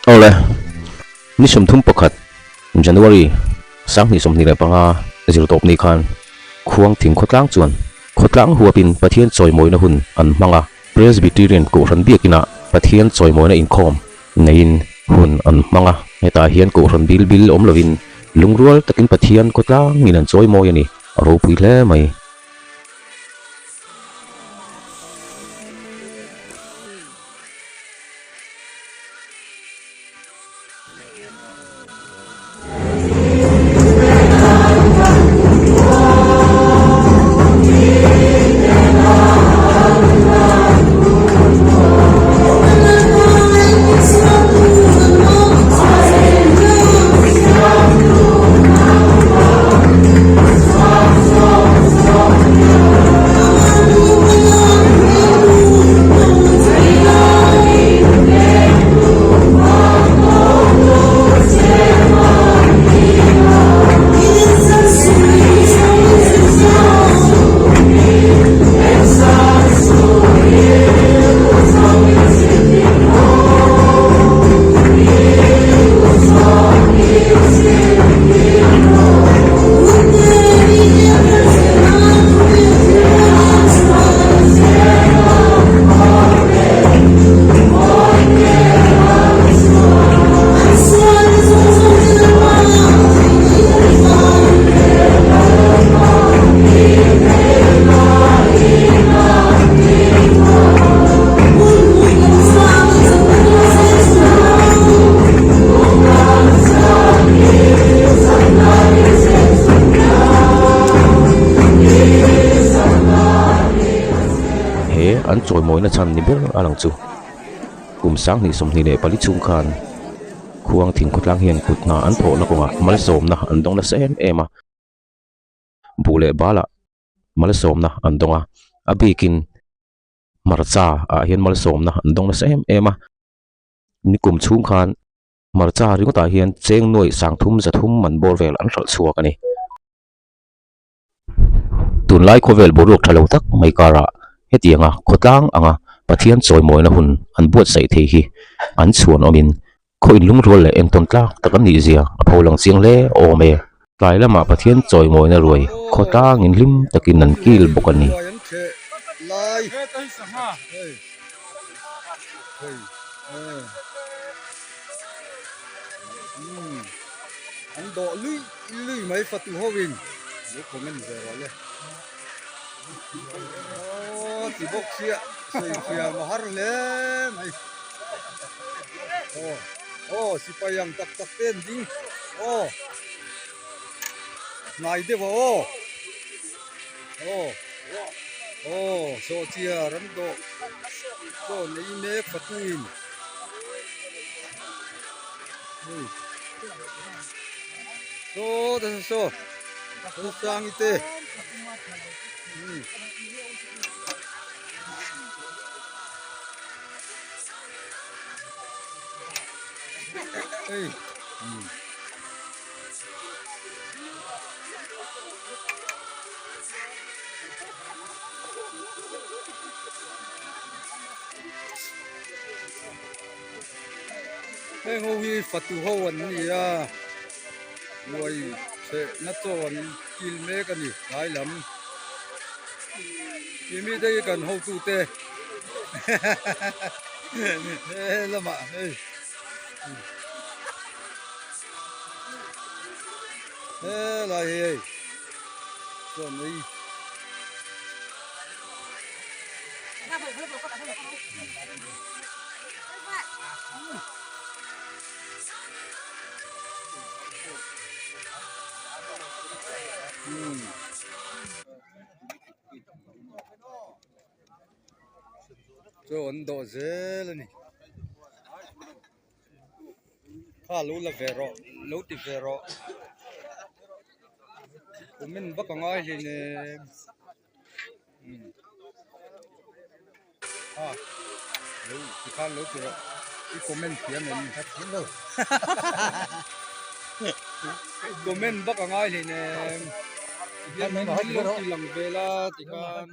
Awle, ni 31 January 2025 zirtawp ni khan Khuang Thing Khawtlang chuan khawtlang huapin Pathian chawimawina hun an hmang a, Presbyterian Kohhran biakinah Pathian chawimawina inkhawm neiin hun an hmang a, hetah hian Kohhran bil bil awm lovin lungrual takin Pathian khawtlangin an chawimawi a ni, a ropui hle mai. He an chawimawina chhan ni ber a lang chu kum 2024 chhung khan Khuang thing khawtlang hian kut hna an thawhna kawngah malsawmna an dawng nasa em em a, buh leh balah malsawmna an dawng a, a bikin hmarcha ah hian malsawmna an dawng nasa em em a, nikum chhung khan hmarcha ringawtah hian cheng nuaih sangthum zathum man bawr vel an hralh chhuak a ni. Tunlai khawvel boruak tha lo tak mai karah hetianga khawtlang anga Pathian chawimawina hun an buatsaih thei hi an chhuan awmin khaw inlungrual leh entawn tlak tak an nih zia a pholang chiang hle awm e. Tlai lamah Pathian chawimawina ruai khawtlangin hlim takin an kil bawk a ni. Lui mai fatu ho in lo comment ve rawh le aw ti bawk sia sawi thiam a har hle mai aw aw sipai ang tak tak te an ding aw hnai deuh a aw aw aw sawhchiar an dawh chaw nei mek fatu in hei. Saw ta saw saw sang te hei heng ho hi fatu ho an ni a ruai chheh na chaw an kil mek a ni tlai lam tih mi te hi kan hotu te he lamah hei helai hi hei chuan ei. Chaw an dawh zel a ni kha lo la ve rawh lo ti ve rawh comment vak a ngai hleinem. A lo ti khan lo ti rawh i comment thiam em ka thiam lo comment vak a ngai hleinem ti hian min lo ti lang vel a ti khan.